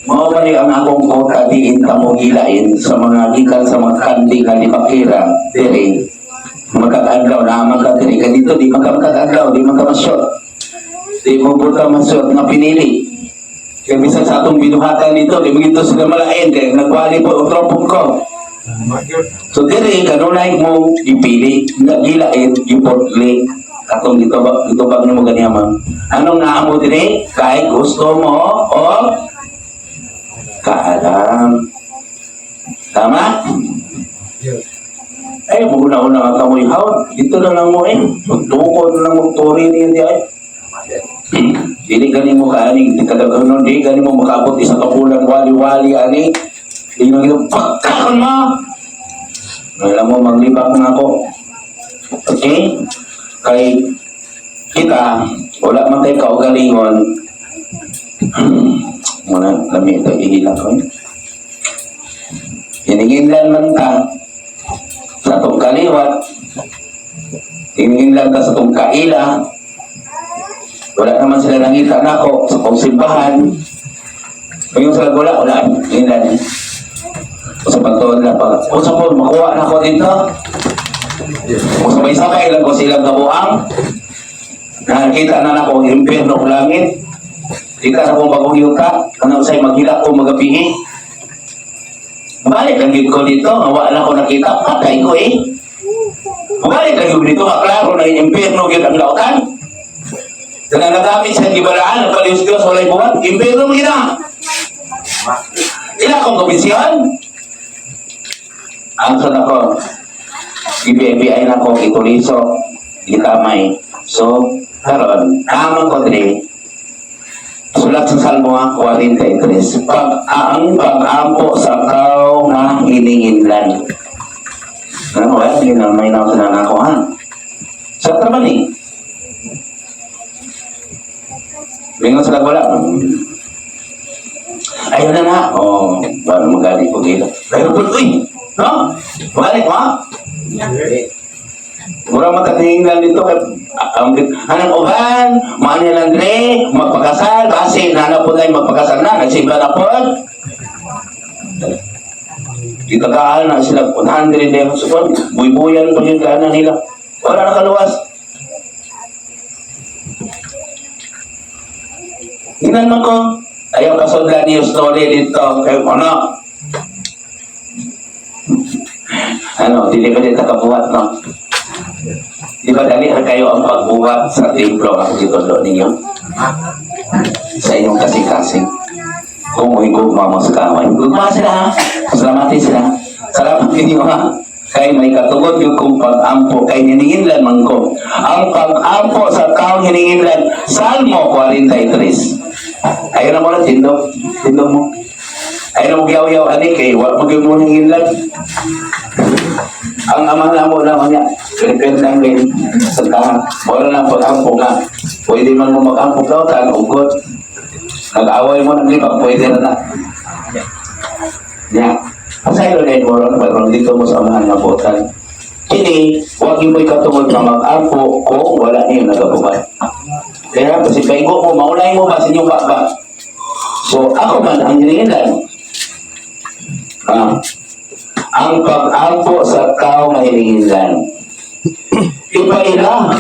Mao ba ni ang akong kota diin ka mo gilain sa mga gikan sa mga kandi nga lipakira diri magkakaadlaw na man ka diri kay dito di man ka magkakaadlaw, di man ka masyot, di mo buta masyot nga pinili kay bisan sa atong binuhatan dito di mo gito sila malain kay nagwali po og tropong ko. So diri kanunay mo gipili nga gilain gipotli atong gitubag gitubag nimo ganiya, ma'am. Anong naa mo diri kay gusto mo o kaalam. Tama? Ay, muna-una nga kamoy haw. Dito na lang mo eh. Magtukod na lang magturi niya di ay. Dili gani mo kaani, di kadaghanon, di gani mo makaabot isa ka bulan wali-wali ani. Di mo gito, pagkakon mo! Alam mo, maglibak na ako. Okay? Kay kita, wala man tayo kaugalingon. Muna, lami ito, ihila ko. Hininginlan man ka sa atong kaliwat, hininginlan ka sa atong kaila, wala naman sila nangita nako sa kong simbahan. Ngayon sa wala, wala, hinginlan. O sa pagtuon lang, pag, o sa po, makuha na ko dito. O sabay-sabay lang ko silang kabuang, nakakita na nako ang impyerno ko langit. Kita na kong bagong yuta, ano sa'yo maghila ko magabihi. Balik lang yun ko dito, nga wala ko nakita, patay ko eh. Balik lang yun dito, nga klaro na yung impyerno yun ang lautan. Kaya nagamit sa gibalaan, ang kaliyos Diyos, walay buhat, impyerno mo gina. Ila akong komisyon. Ang sa nako, ibibigay na ko ituliso, gitamay. So, karon, tamang ko diri, sulat sa Salmo 43, pag ang pag-ampo sa tao nga hininginlan. Ano ba? Ginamay na ako sa ako, ha? Sa traban eh. Bingon sila wala. Ayun na nga. Oh, ba magalit ko gila. Pero po, uy! No? Magalit mo, ha? Mura magkatingin dito kay ang anang uban, maano lang dre, magpakasal, base na po tayo magpakasal na, nagsimba na po. Gitagaan na sila 100 din sa kon, buybuyan pa yung kanan nila. Wala na kaluwas. Tingnan man ko, ayaw kasudlan niyo story dito kay ano. Ano, dili ba dito kabuhat, no? Di ba dali ra kayo ang pagbuhat sa templo ang gitudlo ninyo? Sa inyong kasing-kasing. Kung mo gugma mo sa kamay. Gugma sila ha. Salamatin sila. Salamat ninyo ha. Kay may katugod yung kong pag-ampo kay hininginlan man ko. Ang pag-ampo sa taong hininginlan, Salmo 43. Ayaw na mo lang, tindog. Tindog mo. Ayaw na mo giyaw-yaw ani kay wa mo gyud mo hinginlan. Ang ama na mo lang niya, repent lang din sa tahan. Wala na pag-ampo nga. Pwede man mo mag-ampo ka, tan ugot. Nag-away mo ng libag, pwede na na. Ya. Pasaylo na mo ron, pero dito mo sa amahan nga buotan. Kini, huwag mo ikatungod nga mag-ampo kung wala niyo nagabuhat. Kaya kasi kaigo mo, maulay mo ba sa inyong baba? So, ako man ang hiningilan. Ah, ang pag-ampo sa tao nga hininginlan. Ipaila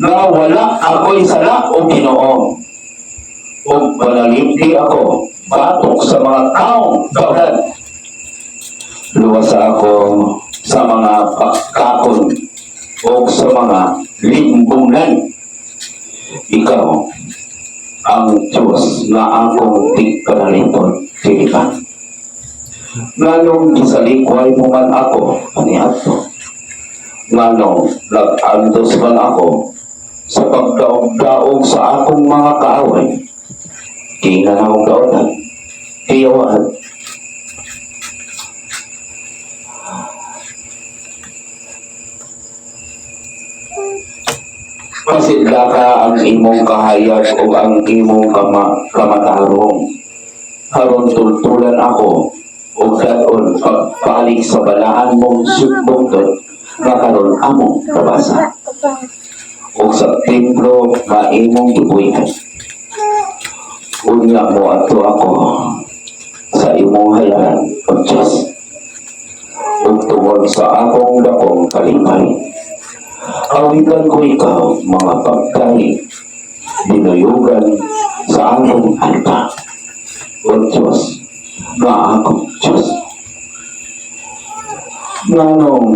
na wala ako'y sala o Ginoo. O panalimpi ako batok sa mga taong kaulan. Luwas ako sa mga pagkakon. O sa mga limbungan. Ikaw ang Diyos nga akong tigpanalipod, Filipa. Nganong gisalikway mo man ako kaniadto? Nganong nag-antos man ako sa pagdaog-daog sa akong mga kaaway? Kaya nga akong daotan, kiyawaan. Pasidla ka ang imong kahayag o ang imong kamatarong. Aron tultulan ako o dadon pagbalik sa balaan mong bungtod nga karon among nabasa o sa templo nga imong gibuy-an. Unya mo adto ako sa imong halaran, O Diyos, ug tungod sa akong dakong kalipay, awitan ko ikaw mga pagkahi, dinuyugan sa akong alpa. O Diyos, nga akong Diyos. Nganong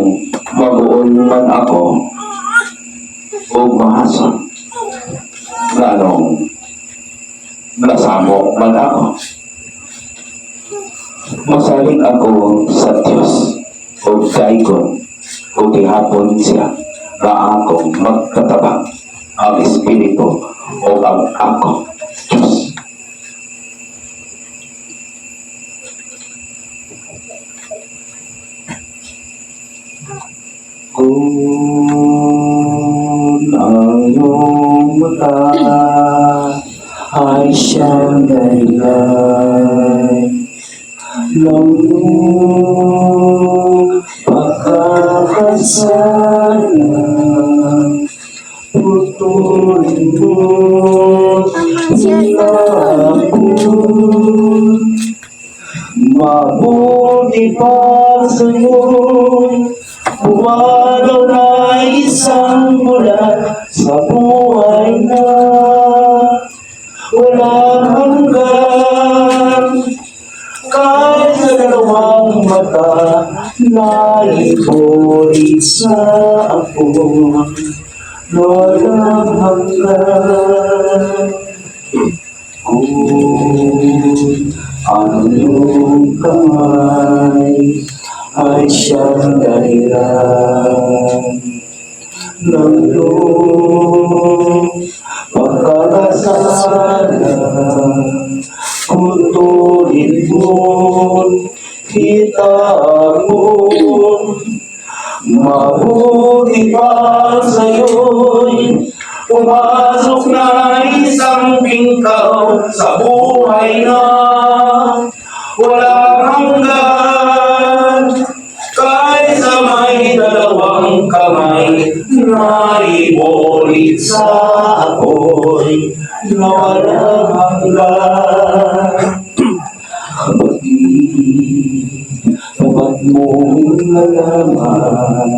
maguol man ako o mahason? Nganong nasamok man ako? Masalig ako sa Diyos o daygon o gihapon siya nga akong magkatabang ang Espiritu o ang akong Diyos. Kung ang iyong mata ay siyang dahilan ng iyong pagkakasala, putulin mo itapon. Mabuti pa sa'yo, pumanaw na isang mula sa buhay na walang hanggan kaysa dalawang mata na ibulit sa apoy na walang hanggan. Kung ang iyong kamay ay siyang dahilan ng iyong pagkakasala, putulin mo, itapon. Mabuti pa sa'yo'y pumasok na isang bingkaw sa buhay na walang hanggan kaysa may dalawang kamay na ibulit sa apoy na walang hanggan. Kapatid, dapat mong nalaman,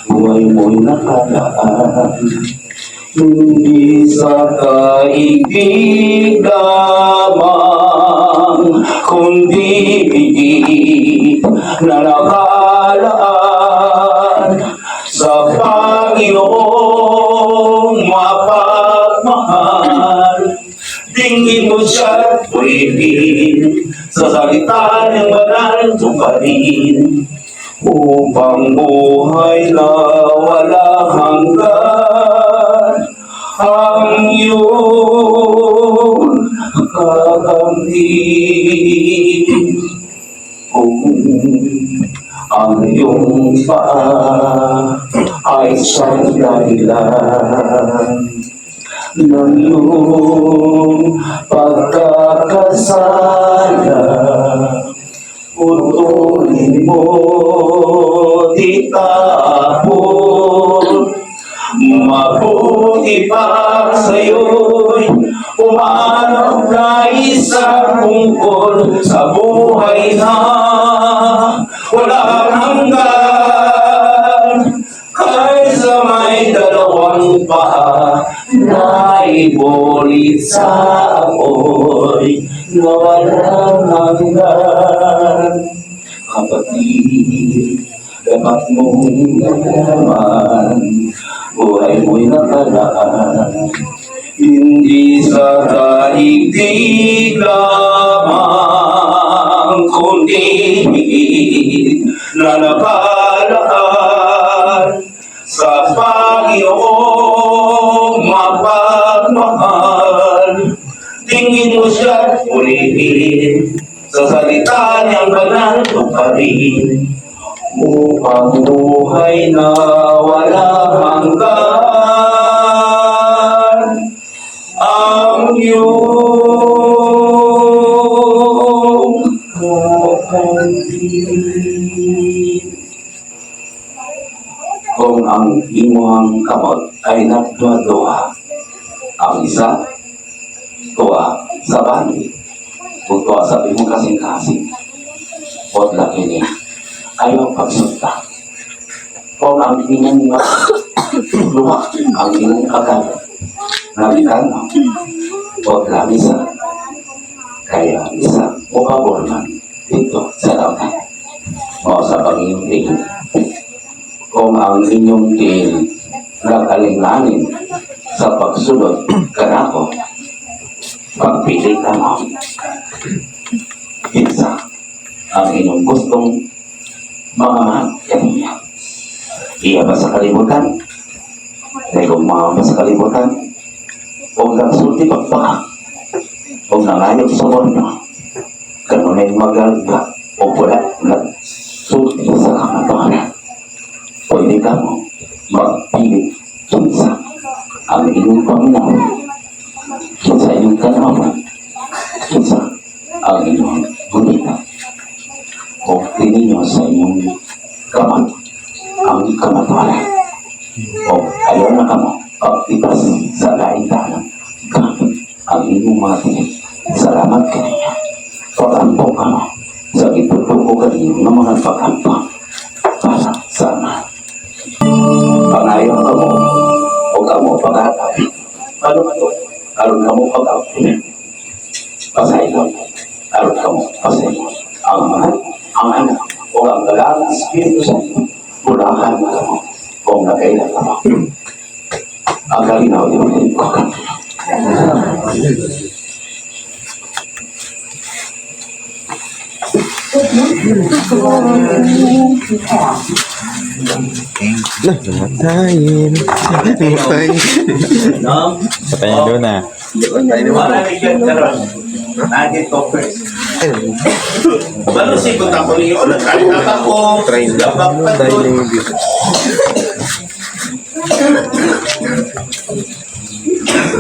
buhay mo'y nakalaan hindi sa kaibig lamang, kundi higit na nakalaan sa Panginoong mapagmahal. Dinggin mo siya tuwing sa salita ng banal tuparin upang buhay na walang hanggan ang iyong kakamtin. Kung ang iyong paa ay siyang dahilan ng iyong pagkakasala, putulin mo, itapon. Mabuti pa sa'yo'y pumanaw na isang bungkol sa buhay na walang hanggan kaysa may dalawang paa na ibulit sa apoy na walang hanggan. Kapatid, Dapat mong malaman, buhay mo'y nakalaan. Hindi sa daigdig lamang, kundi higit na nakalaan sa Panginoong mapagmahal. Tingin mo siya purihin, sa salita niyang banal tuparin, upang buhay na wala hanggan ang iyong kakamtin. Kung ang imuhang kamot ay nagduha-duha, ang isa, tuwa sa bandi, ug tuwa sa imong kasing-kasing, ot laki ni, ayaw pagsunta. Kung ang imong luha, ang imong agad, nagikan, ot lamisa, kaya isa o pabor man dito sa dapat. O sa pangiyong tingin. Kung ang inyong tiil nakalinganin sa pagsulod kanako, pagpili ka mo. Kinsa ang inyong gustong mga mahal kaniya. Iya ba sa kalibutan? Kaya kung mga ba sa kalibutan, huwag nagsulti pagpaka, huwag nangayop sa borno, kanunay magagba o wala nagsulti sa kamatawanan. Pwede ka mo magpili kinsa ang inyong paminaw, kinsa inyong tanawan, kinsa ang inyong gunita. O ninyo sa inyong kamot ang kamatawanan. O ayaw na kamo pagtipas sa laing tanan gamit ang inyong mga tinig. Salamat kaniya. Pag-ampo ka mo sa gitutuko kaninyo ng mga pag-ampo para sa Ama. Pangayo ka mo o kamo paghatag. Ano ba ito? Aron ka mo pag-ampo. Pasaylo. Aron ka mo pasaylo. Ang mahal, ang anak, o ang galang Espiritu Santo, mulahan ka mo kung nakailan ka mo. Ang kalinaw yung ko kanina. Namatayin. Namatayin. No? Patay na doon na. Namatayin naman. Marami dyan karon. Nagit ko first. Balo sikot ako niyo. Nagkanta ako. Try na. Labak pa Try doon. na yung view.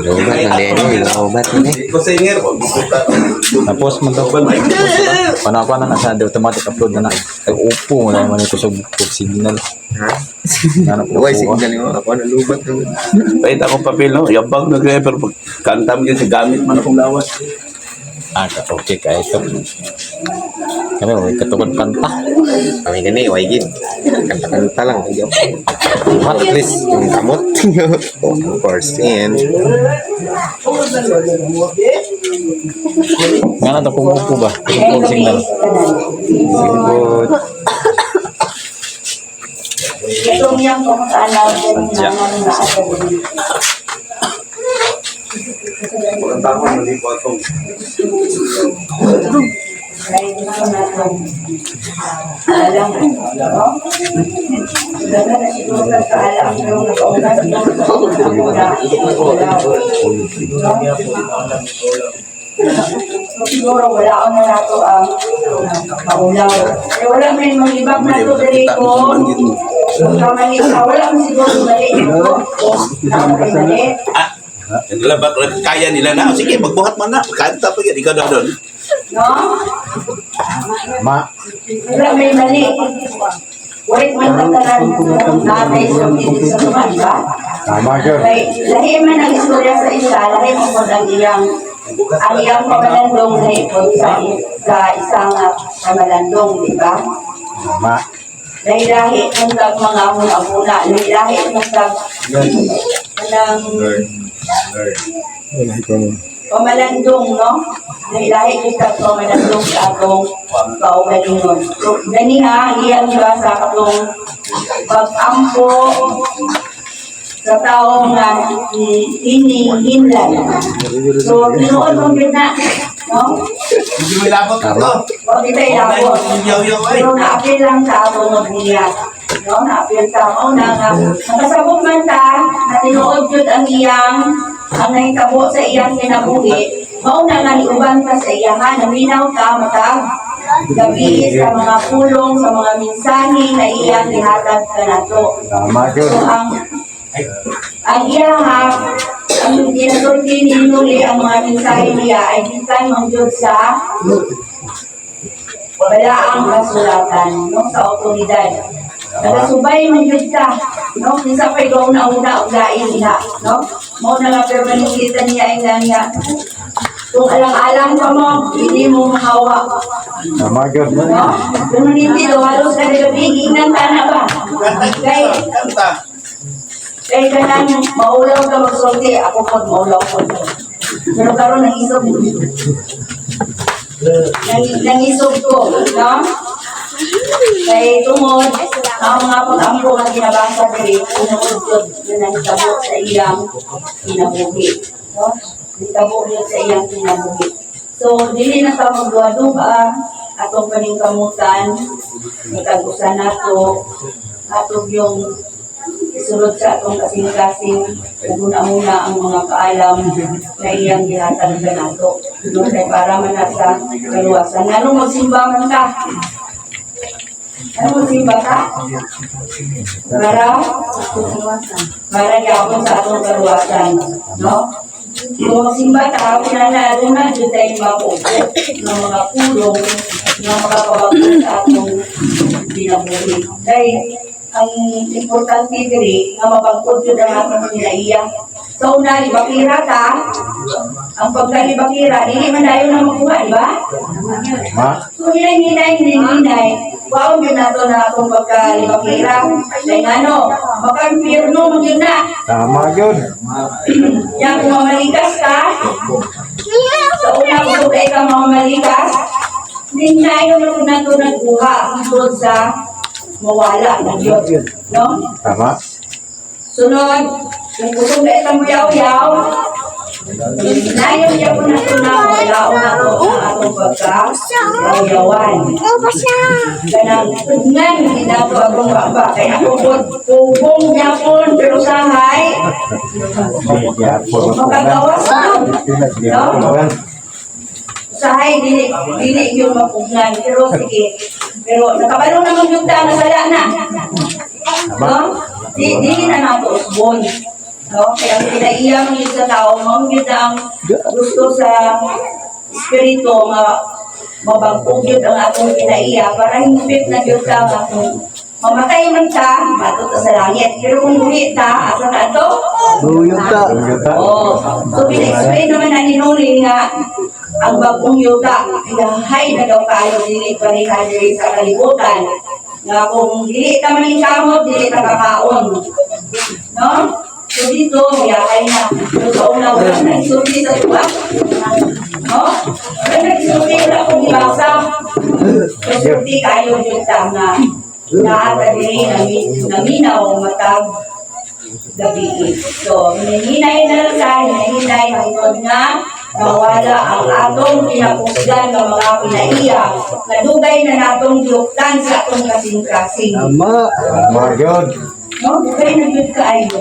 Lobat na din eh. Lobat na eh. Ko singer ko. Tapos man to. Panakuha na na sa automatic upload na na. Ay, upo mo na naman ito sa signal. Ha? Ano po? Uy, signal mo. Ako na lubat na. Pahit akong papel, no? Yabag na kaya, pero pag kanta mo yun, sa gamit man akong lawas. Ah, okay ka ito. Kami, may katukod kanta. Kami gani, way gid. Kanta-kanta lang. Ayaw. At least, Yung kamot. Of course. And nga na ito kumupo ba? Kumupo signal. Sigbot. Itong yang kung saan natin Sadya. Kanta ko, mali ko akong. Alam, no? Ganda na siguro sa alam pero nakaungan So, siguro wala ko na nato ang maulaw. Pero wala may mga ibang nato dali ko. Kamali ka, wala mo siguro dali ko. Dali. Ah, labak, kaya nila na. O, sige, magbuhat man na. Kanta pa yan. Ikaw na doon. No? Ma. Wala may mali. Wait man tatanan natay sa sa mga, di ba? Tama yun. Kay lahi man ang istorya sa isa, lahi man pod ang iyang pamalandong lahi pod sa isang pamalandong, di ba? Tama. Lahi-lahi kung tag mga amuna-amuna, lahi-lahi kung tag kanang Wala ko. pamalandong, no? Lahi-lahi gyud ta manandong sa atong kaugalingon. So gani ha, iyang gibasa katong pag-ampo sa tao nga hinihinlan. So tinuod mong gyud na, no? Hindi mo ilabot ito. O kita ilabot. Yaw-yaw ay. Pero naapil lang sa atong niya. No, naapil sa mao na nga nakasabot man ta na tinuod gyud ang iyang ang nahitabo sa iyang kinabuhi. Mao na nga niuban ka sa iyaha, naminaw ka matag gabi sa mga pulong, sa mga mensahe na iyang gihatag kanato. Tama So yun. ang iyaha, ang ginasulti ni Nuli, ang mga mensahe niya ay gikan man gyud sa balaang kasulatan, no, sa otoridad. Nagasubay man gyud ka, no? Kinsa pa'y gauna-una og lain diha, no? Mao na nga pero maninggitan niya ay nga niya. Kung alang-alang pa mo, hindi mo mahawa. Tama yun. No? Kung hindi do, halos kada gabi, giingnan ka na ba? Kay, Kanta. kay kanang maulaw ka magsulti, ako pod maulaw pod. Pero karon nangisog. Nangisog ko, no? Kay tungod ang mga pag-ampo nga ginabasa diri, tinuod jud nga nahitabo sa iyang kinabuhi. No? Nahitabo jud sa iyang kinabuhi. So, dili na ta magduha-duha atong paningkamutan, matag-usa nato, atong yung isulod sa atong kasing-kasing ug una-una ang mga kaalam na iyang gihatag kanato. No, kay para man na sa kaluwasan. Nganong magsimba man ka? Ano magsimba ka? Para para gyapon sa atong kaluwasan, no? Kung magsimba ta, una na aduna jud tay mapupo ng mga pulong nga makapabag-o sa atong kinabuhi. Kay ang importante diri nga mabag-o jud ang atong kinaiya. Sa una, libakira ta. Ang pagkalibakira, dili man dayon na makuha, di ba? Tama. So, hinay-hinay, hinay-hinay. Wow, yun na to na atong pagkalibakira. Kay ngano, maka-impyerno man yun na. Tama yun. Yan, kung mamalikas ka, sa una, kung kay ka mamalikas, hindi na yun ang nato nagbuha hangtod sa mawala na Diyos. No? Tama. Sunod, kung kusog na itang yaw-yaw, nayon niya po na ito na wala na ito ang atong pagka yaw-yawan. Kanang tugnan, hindi na ito akong baba. Kaya ako po, pugong yapon, pero sahay, makagawas na. No? Usahay, dili, dili yung mapugnan. Pero sige, pero nakabalo naman yung ta, nasala na. No? Dili na nato usbon. No? Kaya ang kinaiya man yun sa tao, mao yun ang gusto sa espiritu nga mabag-o gyud ang atong kinaiya para hingpit na gyud ka nga kung mamatay man ta, maadto ta sa langit. Pero kung buhi ta, asa ta ato? Yun ta. Oh. So, pina-explain naman na ni Noli nga ang bagong yuta, hay na daw kayo dili pareha diri sa kalibutan. Nga kung dili ta maningkamot, dili ta kakaon. No? So dito, yahay na. Pero sa una, wala na isulti sa tuwa. No? Wala na isulti, wala akong ibasa. So sulti kayo yung ta nga naata diri naminaw matag gabi. So, hinihinay na lang tayo, hinihinay hangtod nga mawala ang atong kinapusgan ng mga kinaiya na dugay na natong giuktan sa atong kasing-kasing. Tama yun. No? Dugay na gyud kaayo.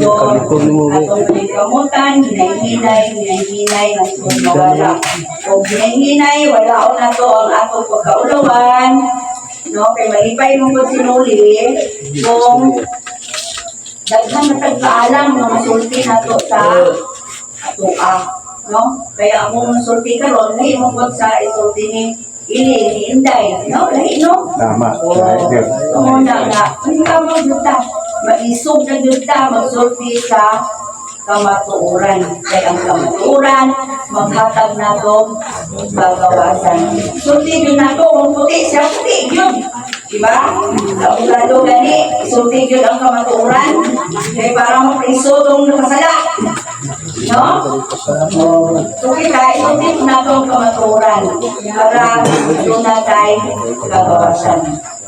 So, atong paningkamutan, hinahinay, hinahinay, hangtod mawala. O hinahinay, wala o na to ang atong pagkaulawan. No? Kay malipay mo pag sinuli kung daghan na tagpaalam nga masulti nato sa atoa, no? Kaya ang mong sulti karon lahi mo pud sa isulti ni Ili ni Inday, no? Lahi, no? Tama. Oh, Right yun. so na nga, ang jud ta, maisog na jud ta magsulti sa kamatuoran. Kaya ang kamatuoran, maghatag nato kagawasan. Sulti jud nato kung puti siya puti jud. Diba? Sa abogado gani, sulti jud ang kamatuoran. Kaya para mapriso tong nakasala. No? So kita, isipin na itong kamaturan para doon na tayo kagawasan.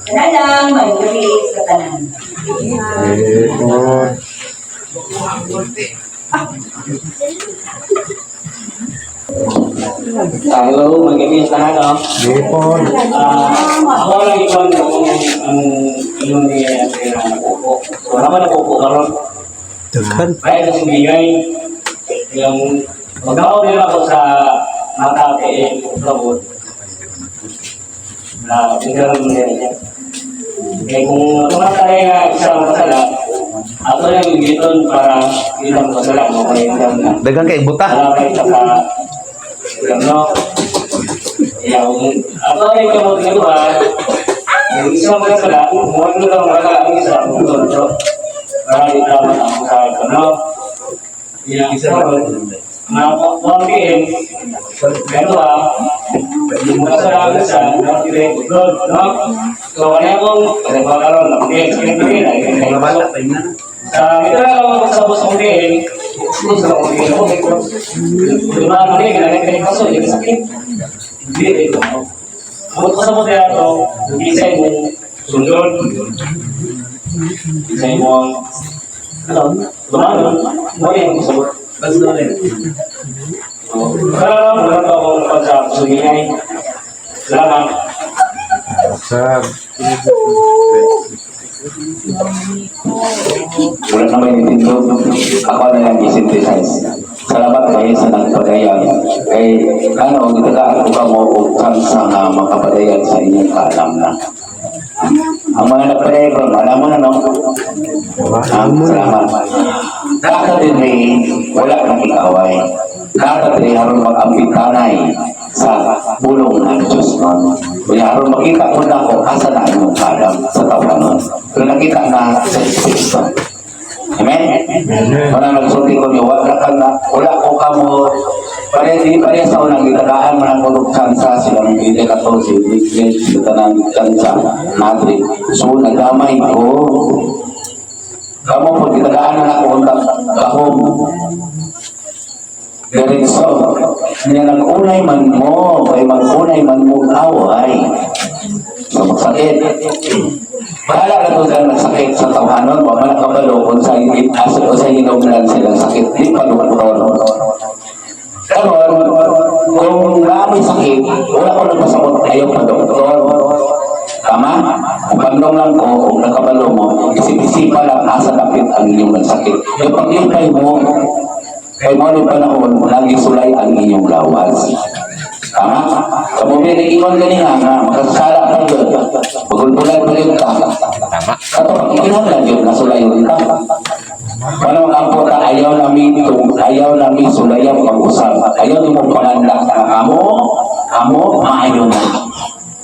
Sana lang, may gabi sa tanan. Eh, po. Hello, magabi sa tanan, no? Eh, po. Ah, ako lang ikaw ang ang ingon ni Ate na napupo. Wala man napupo karon. Daghan. Kaya sa bigay yung magaw nila ako sa mata kay Kabot. Na bigyan nila siya. Kaya kung tumatay nga isang masala, ako lang yung giton para isang masala mo kaya yung na. Daghang kay buta. Wala kayo sa no? Yung, ako ay kamot na duha, yung isang mga sala, huwag mo lang wala ang isa, kung tonto. Para di tama ang sa no? Yung isa ron, mga kontiin, pero yung mga sala ang isa, God, no? So, ano akong, kasi mga karon, Mga bata pa yun na. sa ito lang ako magsabos sa kundi gusto sa kundi ako lima ano rin ginagay kayo kaso hindi sakit hindi ito ang ko sa mo ato hindi sa imong sundon hindi sa imong ano tumanon mo yung sabot. Basta na yun. Karon wala pa akong pagsa sumingay. Salamat. Sab. Wala na may nitindog. Ako na lang i-synthesize. Salamat kayo sa nagpadayag. Kay ano, gitagaan ko ka mo og chance nga makapadayag sa inyong kaalam na. Ang mga nagpadayag ron, alam mo na, no? Ah, salamat. Kata din wala kang ikaway. Kata din haron mag-ampitanay sa pulong ng Diyos nun. Kaya haron makita ko na ako asa na ang inyong kaalam sa tawanon. Pero nakita na sa Kristo. Amen? Wala nagsulti ko niyo, wala ka na, wala ko kamo, pare, di pare sa unang gitagaan man ang kulog tsansa, silang hindi ka to, si Liglet, sila tanang tsansa, Madrid. So, nagamay ko. Kamo po, gitagaan na ako untang kahom. Diretso, niya nag-unay man mo, kay mag-unay man mo away. So, magsakit. Bahala ka doon sa nagsakit sa tawhanon, wa man nakabalo kung sa asa o sa hinuglan silang sakit, di pa doktor. Karon, kung namin sakit, wala ko nagpasakot, ayaw pa doktor. Tama? Upandong lang ko, kung nakabalo mo, isip-isipa lang asa dapit ang inyong nagsakit. Yung paglipay mo, kay mo ni panahon, lagi sulay ang inyong lawas. Tama? Sa mo ingon ganina nga, makasala ka yun. Pagulbulan mo yun ka. Tama. Kato, ikinahanglan yun, nasulayon ka. Ano ang ampo ka, ayaw namin tung, ayaw namin sulayan pag-usap. Ayaw nimo pangandak na kamo, kamo, maayo na.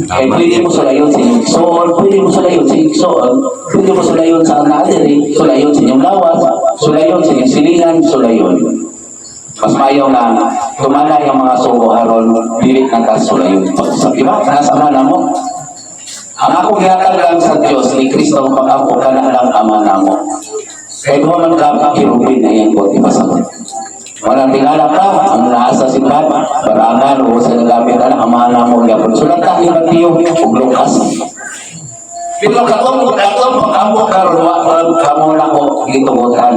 Kaya pwede mo sulayon sa inyong igsoon, pwede mo sulayon sa igsoon, pwede mo sulayon sa naadiri, sulayon sa inyong lawas, sulayon sa inyong silingan, sulayon. Mas mayo nga, tumana yung mga sugo aron, dili na ka sulayon pag-usap. Diba? Nasa na mo. Ang ako gihatag lang sa Dios ni Kristo ang pag-ampo ka na lang ama namo. Kay duha man ka kirubin na iyang kote pasabot. Walang tingala ka, ang naasa si God, barangan o sa nagamit na lang, ama namo gyapon. Sulat ta ni Mateo ug Lucas. Pero katong katong pag-ampo karon wa man kamo nako gitugotan.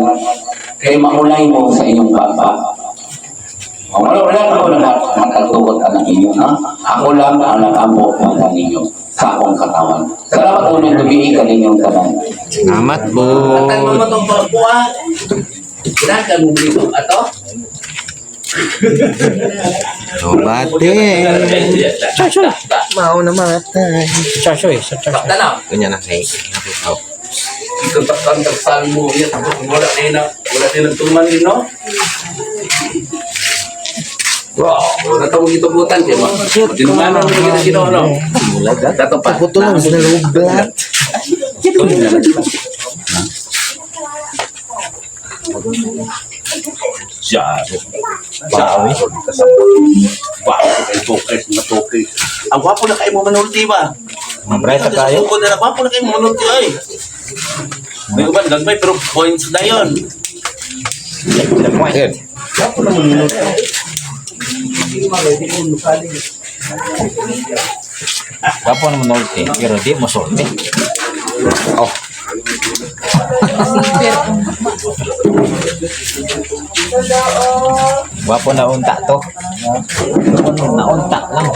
Kay maulay mo sa inyong papa. O, wala wala ako na nakatugot ang inyo, ha? Ako lang ang nag-ampo ang ninyo sa akong katawan. Salamat po ng gabi kaninyong tanan. Salamat po. Atang mo itong pagkuha. Kailangan mo dito. Ato? Lobate. Mao na matay. Tanaw. Ganyan na kay. Oh. Ikontak-kontak mo. Yan, tapos wala na yun. Wala na yung tuman din, no? Wow, wala tawag itubutan kay ma. Tinumanan mo kita Ginoo, no? Dato pa. Puto lang sa lublat. Siya. Siya. Wow, kay tokay, na tokay. Ang gwapo na kayo mo manulti ba? Mabreta tayo. Sugod na gwapo na kayo mo manulti ay. May uban gagmay pero points na yon. To the point. Gwapo naman nulti, pero di mo sulti. Oh. Gwapo na unta to. Naunta lang.